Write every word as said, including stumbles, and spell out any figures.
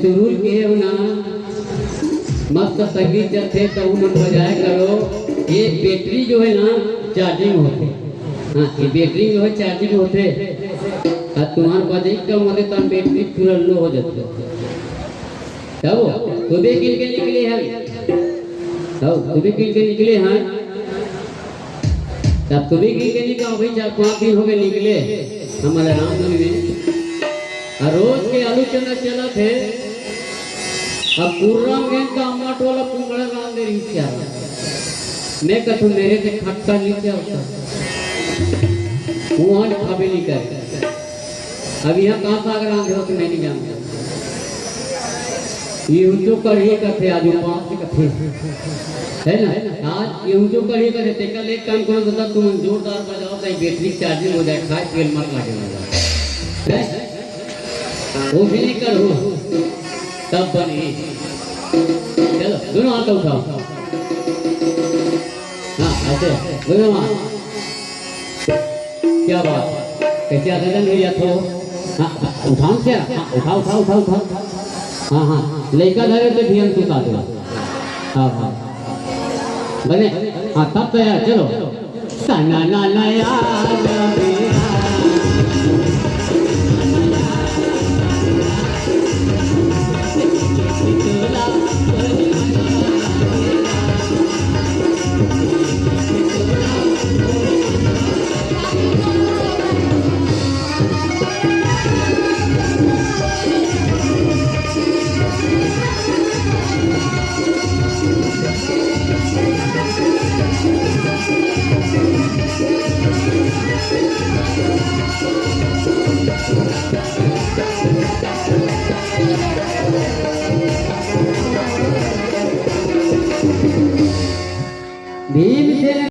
सुरुल के हो ना, मस्त संगीत चलथे, त उमन बजाए करो। ये बैटरी जो है ना, चार्जिंग होथे। हाँ, ये बैटरी जो है, चार्जिंग होथे। अउ तुम्हार बजाई कम होथे, त बैटरी पूरा लो हो जाथे। तब वो खुदे किन के निकले हैं। तब खुदे किन के निकले हैं। तब खुदे किन के निकले, भाई, चार पाँच दिन हो गए निकले हमारे रामधुन में। अउ रोज के आलू चना चलत हे। अब कुर्रा में का अम्मा टोला पुंगड़ा रांधे रही क्या? मैं कहूँ, मेरे से खट्टा नहीं चलता। वो आज खाबे नहीं करे। अब यहाँ कहाँ साग रांधे हो तो मैं नहीं जानता। ये ऊंचो कढ़ी कथे, आज उपास कथे, है ना? आज ये ऊंचो कढ़ी कथे, तेकर ले काम करो दादा, तुम जोरदार बजाओ, ताकि बैटरी चार्जिंग हो जाए, खाए तेल मत लागे दादा। हैं? वो भी नहीं करो, तब बनी। चलो, दोनों हाथ उठाओ। हाँ, ऐसे, दोनों हाथ। क्या बात? कैसे आदरण भैया थो? हाँ, उठाओ क्या? हाँ, उठाओ, उठाओ, उठाओ, उठाओ। हाँ, हाँ, लइका धरे तो ध्यान सुता दो। हाँ, हाँ। बने? हाँ, तब तैयार, चलो। तना ना ना यार।